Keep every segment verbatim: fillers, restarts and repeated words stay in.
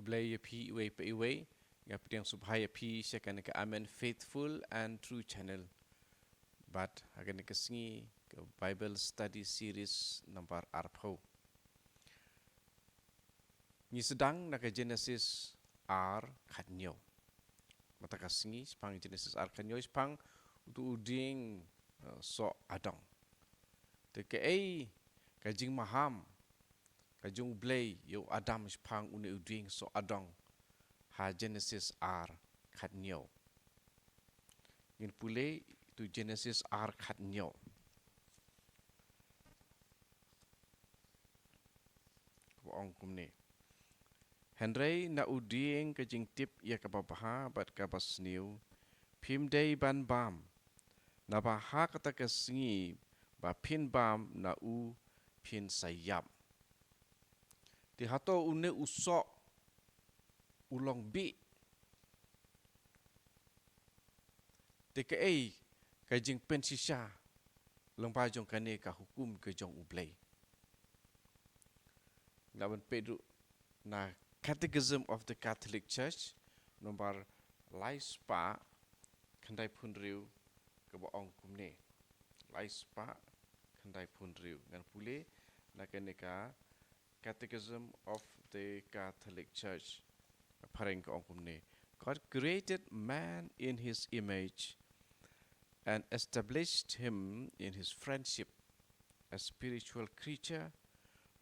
Blei ïa phi iwei pa iwei. Nga pdiang sngewbha ïa phi sha kane ka Amen Faithful and True Channel. Bad ha kane ka sngi ka Bible Study Series number arphew. Ngi sdang na ka Genesis ar khatñiew. Mynta ka sngi shaphang Genesis ar khatñiew shaphang utu u dieng, eh, soh adong. Te kaei ka jingmaham ka jong u Blei ïa u Adam shaphang une u dieng soh adong ha Genesis ar khatñiew. Ngin pule tu Genesis ar khatñiew. Ka ong kumne. Hynrei na u dieng ka jingtip ïa kaba bha bad kaba sniew phim dei ban bam. Naba ha kata ka sngi ba phin bam na u phin sa ïap. Te hato une u soh u long bih? Te kaei ka jingpynshisha lyngba jong kane ka hukum ka jong u Blei? Nga ban peit ruh na Catechism of the Catholic Church number lai spah khyndai phew hynriew kaba ong kumne. Lai spah khyndai phew hynriew. Ngan pule na kane ka Catechism of the Catholic Church. Phareng ka ong kumne. God created man in his image and established him in his friendship, a spiritual creature.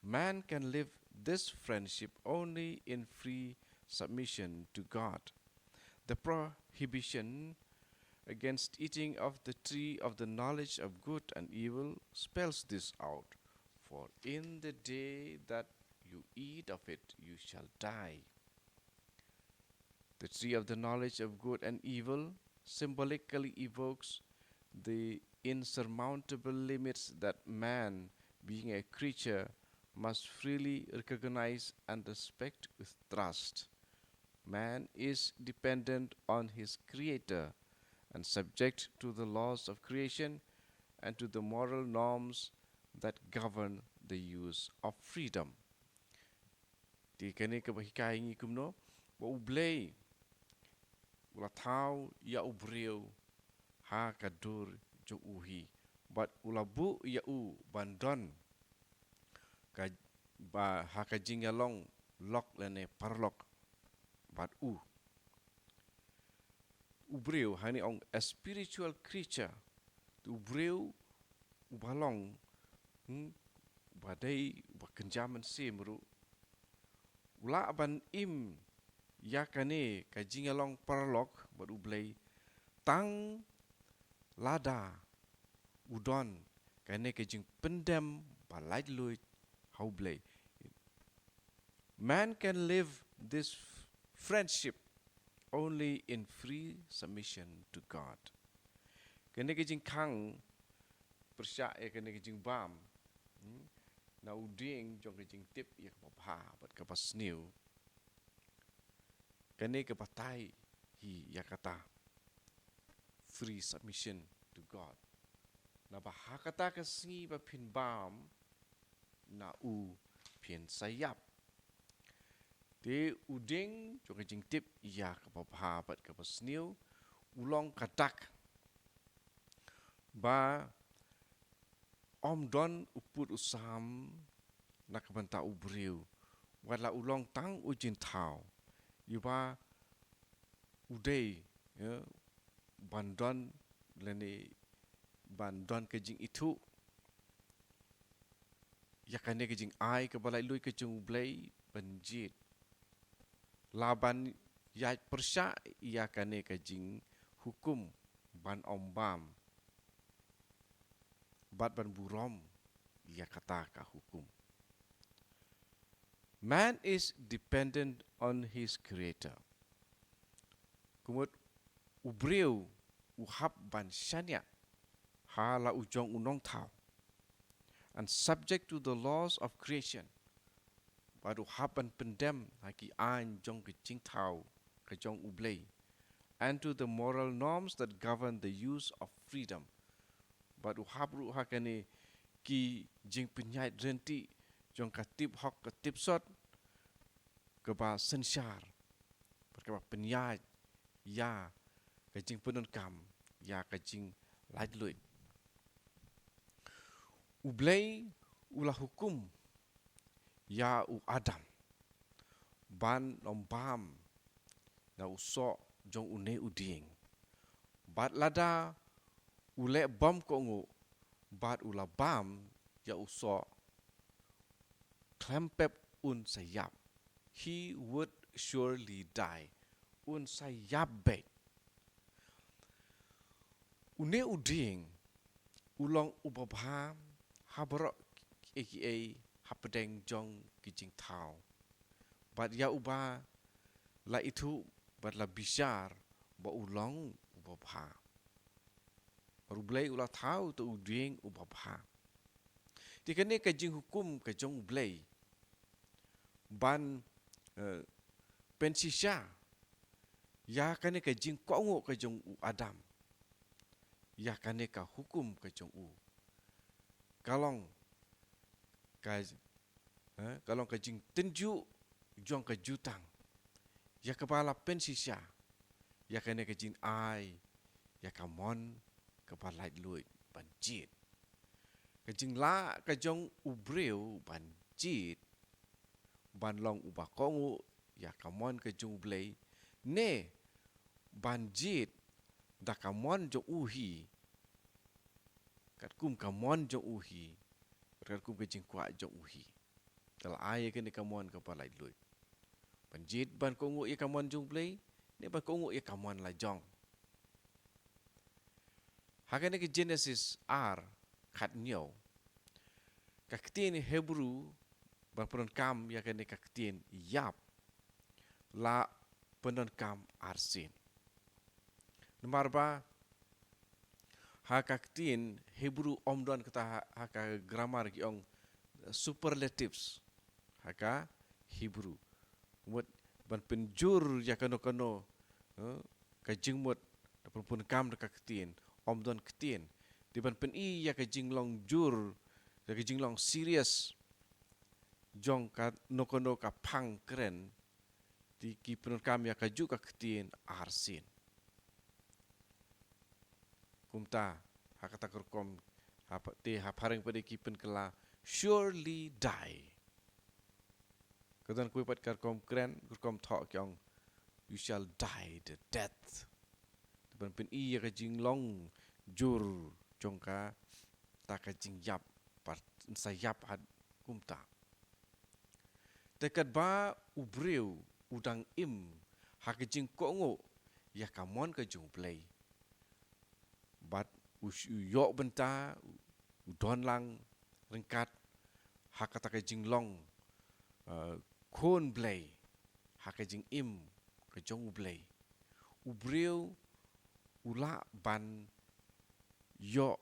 Man can live this friendship only in free submission to God. The prohibition against eating of the tree of the knowledge of good and evil spells this out. For in the day that you eat of it, you shall die. The tree of the knowledge of good and evil symbolically evokes the insurmountable limits that man, being a creature, must freely recognize and respect with trust. Man is dependent on his Creator and subject to the laws of creation and to the moral norms that govern the use of freedom. Te kane kaba hikai ngi kumno, ba u Blei u la thaw ïa u briew ha ka dur jong u hi, bad u la buh ïa u ban don ka, ba ha ka jingïalong lok lane paralok bad u. U briew hangne ong a spiritual creature. Te u briew uba long, hmm, uba dei uba kynja mynsiem ruh, u lah ban im ïa kane ka jingïalong paralok bad u Blei tang lada u don kane ka jingpyndem ba laitluid ha u Blei. Man can live this friendship only in free submission to God. Kane ka jingkhang pyrshah ïa kane ka jingbam, hmm, na u dieng jong ka jingtip ïa kaba bha bad kaba sniew. Kane ka batai hi ïa kata free submission to God. Naba ha kata ka sngi ba phin bam na u phin sa ïap. Te u dieng jong ka jingtip ïa kaba bha bad kaba sniew u long ka dak ba ym don u pud u sam na ka bynta u briew, wat la u long tang u jingthaw, ïa ba u dei, ïa, ban don lane ban don ka jingithuh ïa kane ka jingai kaba laitluid ka jong u Blei ban jied. La ban ïaid pyrshah ïa kane ka jinghukum ban ym bam bad ban burom ïa kata ka hukum. Man is dependent on his Creator. Kumut u briew u hap ban shaniah ha la u jong u nongthaw and subject to the laws of creation. Bad u hap ban pyndem ha ki aiñ jong ka jingthaw ka jong u Blei and to the moral norms that govern the use of freedom. Bad u hap ruh ha kane ki jingpynïaid rynti jong ka tip hok ka tip sot kaba synshar bad kaba pynïaid ïa ka jingpyndonkam ïa ka jinglaitluid. U Blei u la hukum ïa u Adam ban ym bam na u soh jong une u dieng. Bad lada u leh bymkohnguh bad u la bam ïa u soh, khlem pep un sa ïap. He would surely die. Un sa ïap beit. Une u dieng u long uba bha ha baroh kiei kiei hapdeng jong ki jingthaw. Bad ïa uba la ithuh bad la bishar ba u long uba bha. Bad U Blei u la thaw ïa u dieng uba bha. Te kane ka jinghukum ka jong U Blei ban, eh, pynshisha ïa kane ka jingkohnguh ka jong u Adam, ïa kane ka hukum ka jong u, ka long ka, eh, ka long ka jingtynjuh jong ka jutang ïa kaba la pynshisha ïa kane ka jingai ïa ka mon kaba laitluid ban jied. Ka jinglah ka jong u briew ban jied, ban long uba kohnguh ïa ka mon ka jong U Blei, ne ban jied da ka mon jong u hi, katkum ka mon jong u hi, katkum ka jingkwah jong u hi. Te la ai ïa kane ka mon kaba laitluid. Ban jied ban kohnguh ïa ka mon jong U Blei, ne ban kohnguh ïa ka mon la jong. Ha kane ka Genesis ar, khathynñiew, ka ktien Hebru ban pyndonkam ïa kane ka ktien ïap la pyndonkam arsien. Namar ba ha ka ktien Hebru ym don kata ha, ha ka grammar ki ong superlatives ha ka Hebru. Mut ban pynjur ïa kano kano, eh, ka jingmut da pynpynkam da ka ktien, ym don ktien. Te ban pyni ïa ka jinglong jur, ïa ka jinglong serious jong kano kano ka phang kren, te ki pyndonkam ïa kajuh ka ktien arsien. Kumta, ha kata ka rukom, ha pa-, te ha phareng pat ki pynkylla, surely die. Ka don kawei pat ka rukom kren, ka rukom thoh ki ong, you shall die the death. Te ban pyni ïa ka jinglong jur jong kata ka jingïap, bad yn sa ïap haduh kumta. Te katba u briew u dang im ha ka jingkohnguh ïa ka mon ka jong U Blei, bad u sh-, u ïoh bynta, u don lang ryngkat ha kata ka jinglong, eh, khun Blei, ha ka jingim ka jong U Blei, u briew u lah ban ïoh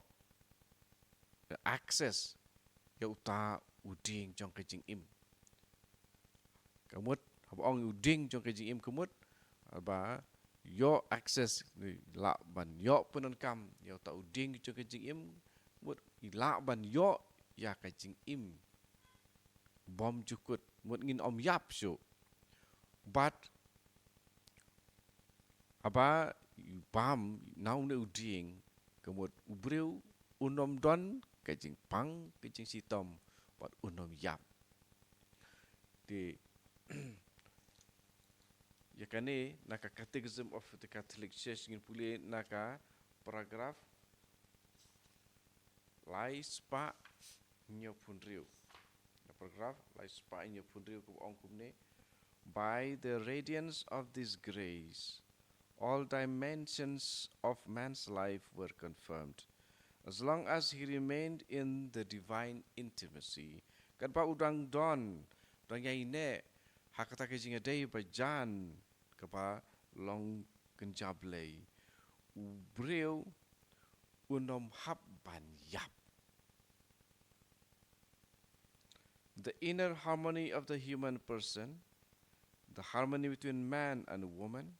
access ïa uta u dieng jong ka jingim. Ka mut, haba ong u dieng jong ka jingim ka mut, haba ïoh access, lah ban ïoh pyndonkam ïa uta u dieng jong ka jingim, mut i lah ban ïoh ïa ka jingim bymjukut, mut ngin ym ïap shuh. Bad haba i bam na une u dieng, ka mut u briew un ym don ka jingpang, ka jingshitom, bad un ym ïap. Te ïa kane na ka Catechism of the Catholic Church ngin pule na ka paragraph lai spah hynñiewphew hynriew. Na paragraph lai spah hynñiewphew hynriew ka ong kumne: By the radiance of this grace, all dimensions of man's life were confirmed. As long as he remained in the divine intimacy, katba u dang don, dang ïaineh ha kata ka jingïadei bajan kaba long kynja Blei, u briew un ym hap ban ïap. The inner harmony of the human person, the harmony between man and woman,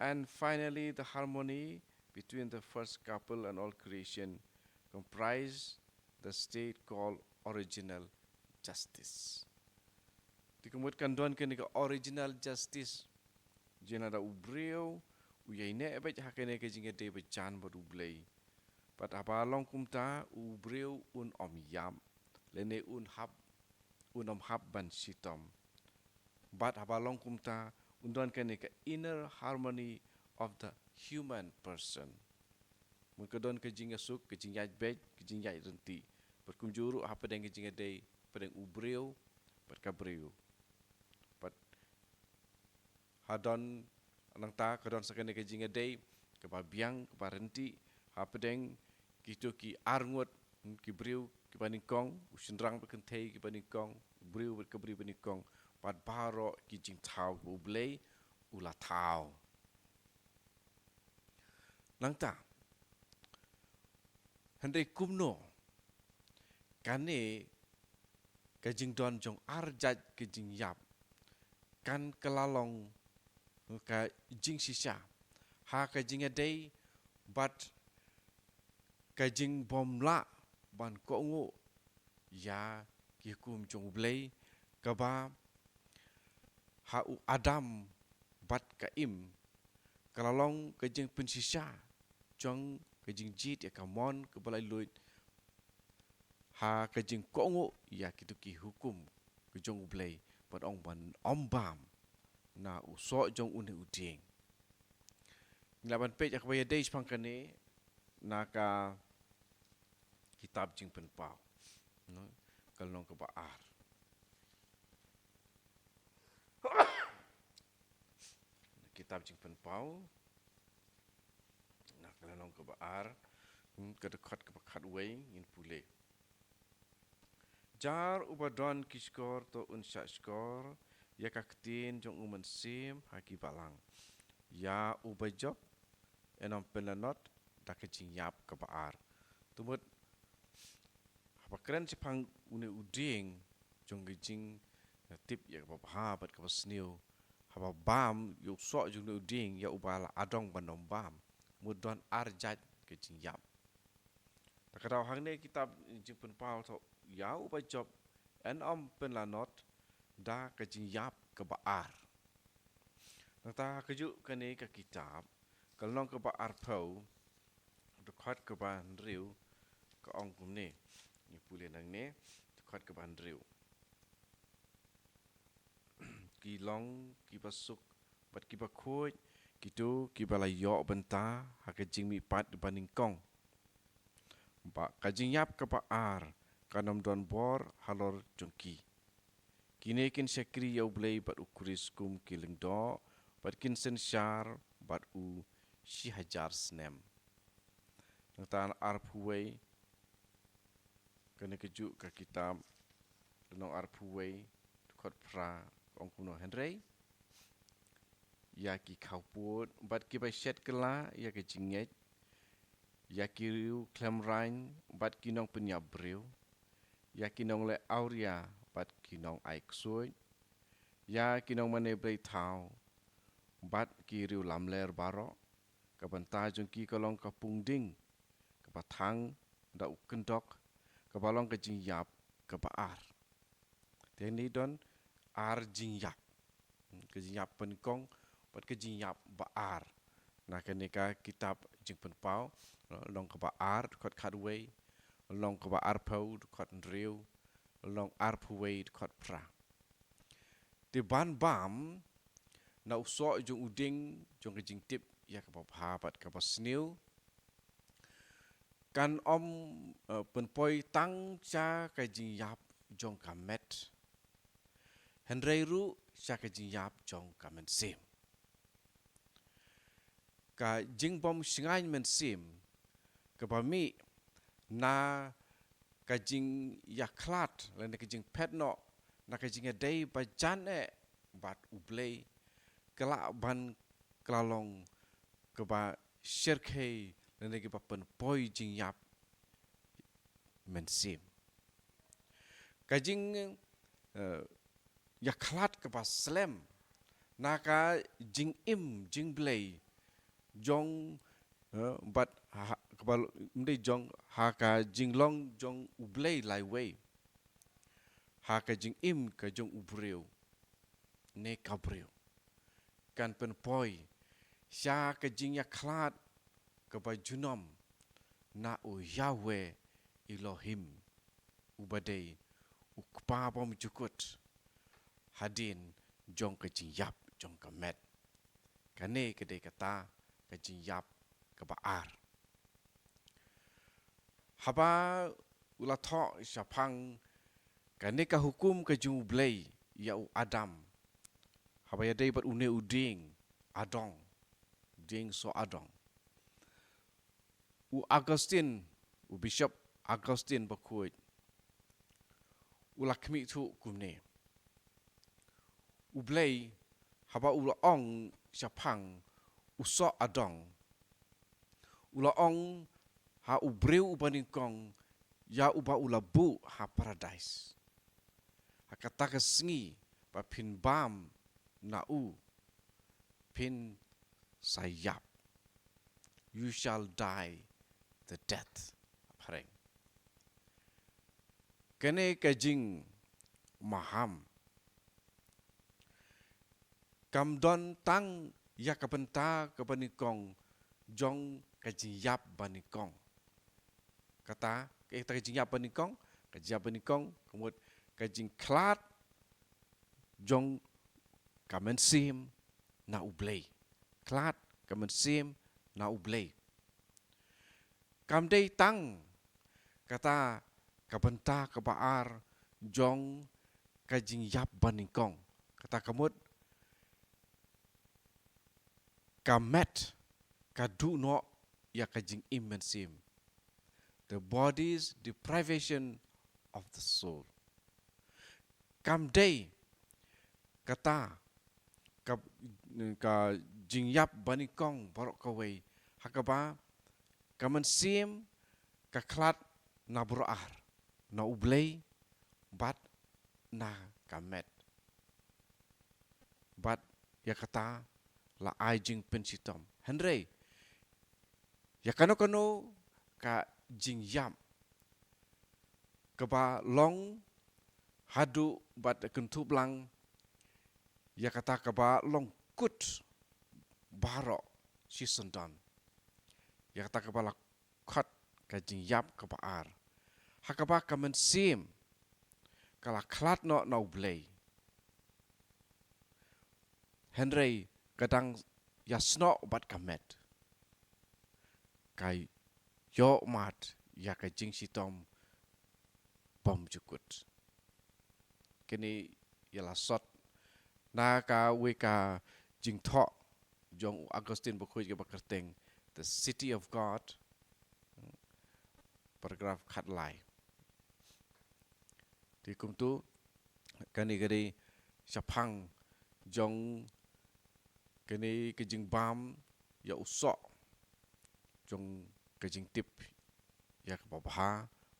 and finally the harmony between the first couple and all creation comprise the state called original justice. Ka mut kan don kane ka original justice. Jin lada u briew u ïaineh beit ha kane ka jingïadei ba jan bad U Blei, bad haba long kumta u briew un ym ïap, lane un hap, un ym hap ban shitom. Bad haba long kumta un don kane ka inner harmony of the human person. Mut ka don ka jingïasuk, ka jingïaid beit, ka jingïaid ryntih. Bad kumjuh ruh hapdeng ka jingïadei hapdeng u briew bad ka briew. Bad ha don, nangta ka don sa kane ka jingïadei kaba biang, kaba ryntih hapdeng kito ki arngut, hmm, ki briew kiba nyngkong, u shynrang bad kynthei kiba nyngkong, u briew bad ka briew ba nyngkong, bad baroh ki jingthaw ba U Blei u la thaw. Nangta, hynrei kumno kane ka jingdon jong ar jait ka jingïap kan kylla long ka jingshisha ha ka jingïadei bad ka jingbym lah ban kohnguh ïa ki hukum jong U Blei, kaba ha u Adam bad ka Im ka la long ka jingpynshisha jong ka jingjied ïa ka mon kaba laitluid ha ka jingkohnguh ïa kito ki hukum ka jong U Blei, ban ong ban ym bam na u soh jong une u dieng. Ngi lah ban peit ïa kaba ïadei shaphang kane na ka kitab Jingpynpaw, no? Ka lynnong kaba ar. Kitab Jingpynpaw, na ka lynnong kaba ar, hmm, ka dkhot kaba khatwei, ngin pule. Jar uba don ki shkor to un shah shkor ïa ka ktien jong U Mynsiem ha ki balang. Ïa uba jop yn ym pynlanot da ka jingïap kaba ar. Te mut haba kren shaphang une u dieng jong ka jingtip ïa kaba bha bad kaba sniew, haba bam ïa u soh jong une u dieng, ïa uba la adong ban ym bam, mut don ar jait ka jingïap. Ta ka daw hangne kitab Jingpynpaw to, ïa uba jop yn ym pynlanot da ka jingïap kaba ar. Nangta ha kajuh kane ka kitab, ka lynnong kaba arphew, dkhot kaba hynriew, ka ong kumne. Ngi pule nangne, dkhot kaba hynriew. Ki long kiba suk bad kiba khuid kito kiba la ïoh bynta ha ka jingmihpat ba nyngkong, ba ka jingïap kaba ar kan ym don bor halor jong ki. Kine kin shakri ïa U Blei bad U Khrist kum ki lyngdoh, bad kin synshar bad u shi hajar snem. Nangta arphew wei, kane kajuh ka kitab, lynnong arphew wei, dkhot phra, ka ong kumno: Hynrei ïa ki khawpud bad kiba shet kylla ïa ka jingngeit, ïa ki riew khlem raiñ bad ki nongpynïap briew, ïa ki nongleh awria bad ki nongai ksuid, ïa ki nongmane blei thaw bad ki riew lamler baroh, ka bynta jong ki ka long ka pung ding kaba thang da u kyndok, kaba long ka jingïap kaba ar. Te ngi don ar jingïap. Ka jingïap ba nyngkong bad ka jingïap ba ar. Na kane ka kitab Jingpynpaw, lynnong kaba ar, dkhot khatwei, lynnong kaba arphew, dkhot hynriew, lynnong arphew wei, dkhot phra. Te ban bam na u soh jong u dieng jong ka jingtip ïa kaba bha bad kaba sniew, kan ym, eh, pynpoi tang sha ka jingïap jong ka met, hynrei ruh sha ka jingïap jong ka mynsiem. Ka jingbym shngaiñ mynsiem kaba mih na ka jingïakhlad lane ka jingphet noh na ka jingïadei ba jan eh bad U Blei, ka lah ban kylla long kaba shyrkhei lane kaba pynpoi jingïap mynsiem. Ka jing, eh, ïakhlad kaba slem na ka jingim jingblei jong, eh, bad ha, kaba, ym dei jong, ha ka jinglong jong U Blei laiwei, ha ka jingim ka jong u briew, ne ka briew. Kan pynpoi sha ka jingïakhlad kaba junom na u Yahweh Elohim, uba dei u Kpa bymjukut, hadien jong ka jingïap jong ka met. Kane ka dei kata ka jingïap kaba ar. Haba u la thoh shaphang kane ka hukum ka jong U Blei ïa u Adam, haba ïadei bad une u dieng adong, dieng soh adong, u Augustine, u Bishop Augustine Bakhuid, u la khmih thuh kumne: U Blei, haba u la ong shaphang u soh adong, u la ong ha u briew uba nyngkong ïa uba u la buh ha Paradais, ha kata ka sngi ba phin bam na u, phin sa ïap. You shall die the death. Phareng. Kane ka jingmaham kam don tang ïa ka bynta kaba nyngkong jong ka jingïap ba nyngkong. Kata, kata ka jingïap ba nyngkong, ka jingïap ba nyngkong, ka mut ka jingkhlad jong ka mynsiem na U Blei. Khlad ka mynsiem na U Blei. Kam dei tang kata ka bynta kaba ar jong ka jingïap ba nyngkong. Kata ka mut ka met ka duh noh ïa ka jingim mynsiem. The body's deprivation of the soul. Kam dei kata ka, ka jingïap ba nyngkong baroh kawei, ha kaba ka mynsiem ka khlad na baroh ar, na U Blei bad na ka met. Bad ïa kata la ai jingpynshitom. Hynrei ïa kano kano ka jingïap kaba long haduh bad kynthup lang ïa kata kaba long kut baroh shisyndon, ïa kata kaba la khot ka jingïap kaba ar, ha kaba ka mynsiem ka la khlad noh na U Blei, hynrei ka dang ïasnoh bad ka met, ka ïoh mad ïa ka jingshitom bymjukut. Kine ïa la sot na kawei ka jingthoh jong u Augustine Bakhuid kaba kyrteng The City of God, paragraph khatlai. Te kumta kane ka dei shaphang jong kane ka jingbam ïa u soh jong ka jingtip ïa kaba bha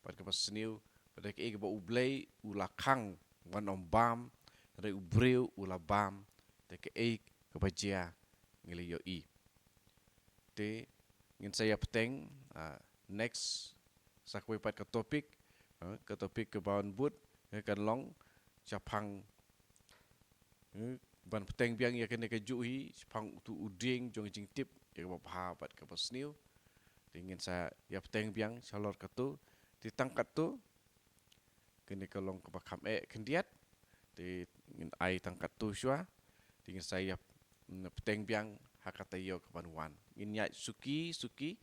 bad kaba sniew, bad kaei kaba U Blei u la khang ban ym bam, hynrei u briew u la bam. Te kaei kaba jia ngi la ïohi. Te ngin sa ïa bteng, ah, next, sa kawei pat ka topic, ah, ka topic kaban bud, eh, kan long shaphang, eh, ban bteng biang ïa kane kajuh hi shaphang utu u dieng jong jingtip ïa kaba bha bad kaba sniew. Te ngin sa ïa bteng biang shalor katu. Te tang katu, kane ka long kaba kham eh khyndiat. Te ngin ai tang katu shuwa. Te ngin sa ïa, mm, bteng biang ha ka taïew kaban wan. Ngin ïaid suki suki,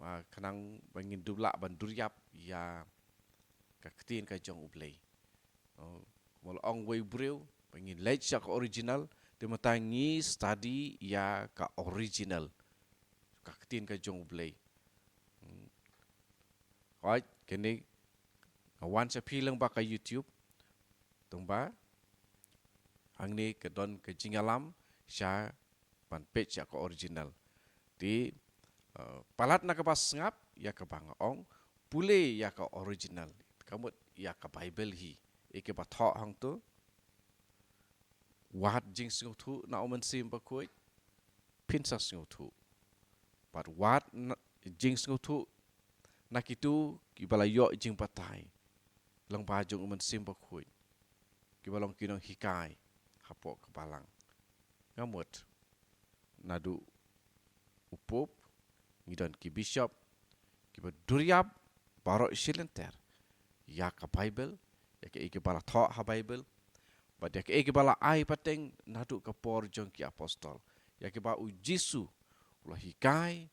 ah, khnang ba ngin dup lah ban duriap ïa ka ktien ka jong U Blei. Oh, kumba la ong uwei u briew, ba ngin leit sha ka original, te mynta ngi study ïa ka original, ka ktien ka jong U Blei. Hmm. Hooid, kane nga wan sha phi lyngba ka YouTube. Tangba hangne ka don ka jingïalam sha ban peit sha ka original. Te, eh, palat na kaba sngap ïa kaba nga ong, pule ïa ka original. Ka mut ïa ka Baibl hi. Ïa kaba thoh hangto. Wat jingsngewthuh na U Mynsiem Bakhuid, phin sa sngewthuh. Bad wat na, jingsngewthuh na kito kiba la ïoh jingbatai lyngba jong U Mynsiem Bakhuid, kiba long ki nonghikai hapoh ka balang. Nga mut naduh u Pope, ngi don ki bishop, kiba duriap baroh shilynter ïa ka Bible, ïa kaei kaba la thoh ha Bible, bad ïa kaei kaba la ai pateng naduh ka por jong ki apostol, ïa kaba u Jisu u la hikai,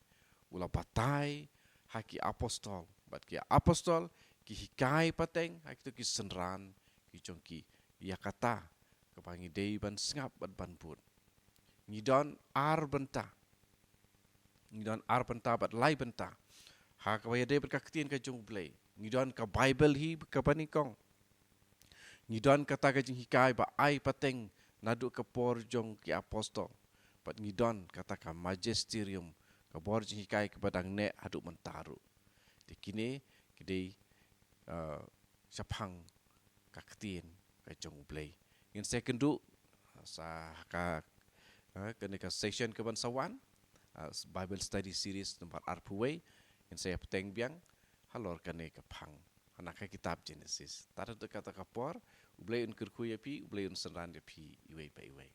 u la batai ha ki apostol, bad ki apostol ki hikai pateng ha kito ki synran ki jong ki. Ïa kata kaba ngi dei ban sngap bad ban bud. Ngi don ar bynta. Ngi don ar bynta bad lai bynta ha kaba ïadei bad ka ktien ka jong U Blei. Ngi don ka Bible hi kaba nyngkong. Ngi don kata ka jinghikai ba ai pateng naduh ka por jong ki apostol. Bad ngi don kata ka magisterium, ka bor jinghikai kaba dang neh haduh mynta ruh. Te kine ki dei, uh, shaphang ka ktien ka jong U Blei. Ngin sa ïakynduh sa ha ka, eh, kane ka session kaban sa wan, eh, Bible Study Series number arphew wei. Ngin sa ïa bteng biang halor kane ka phang ha na ka kitab Genesis. Tad haduh kata ka por, U Blei un kyrkhu ïa phi, U Blei un synran ïa phi iwei pa iwei.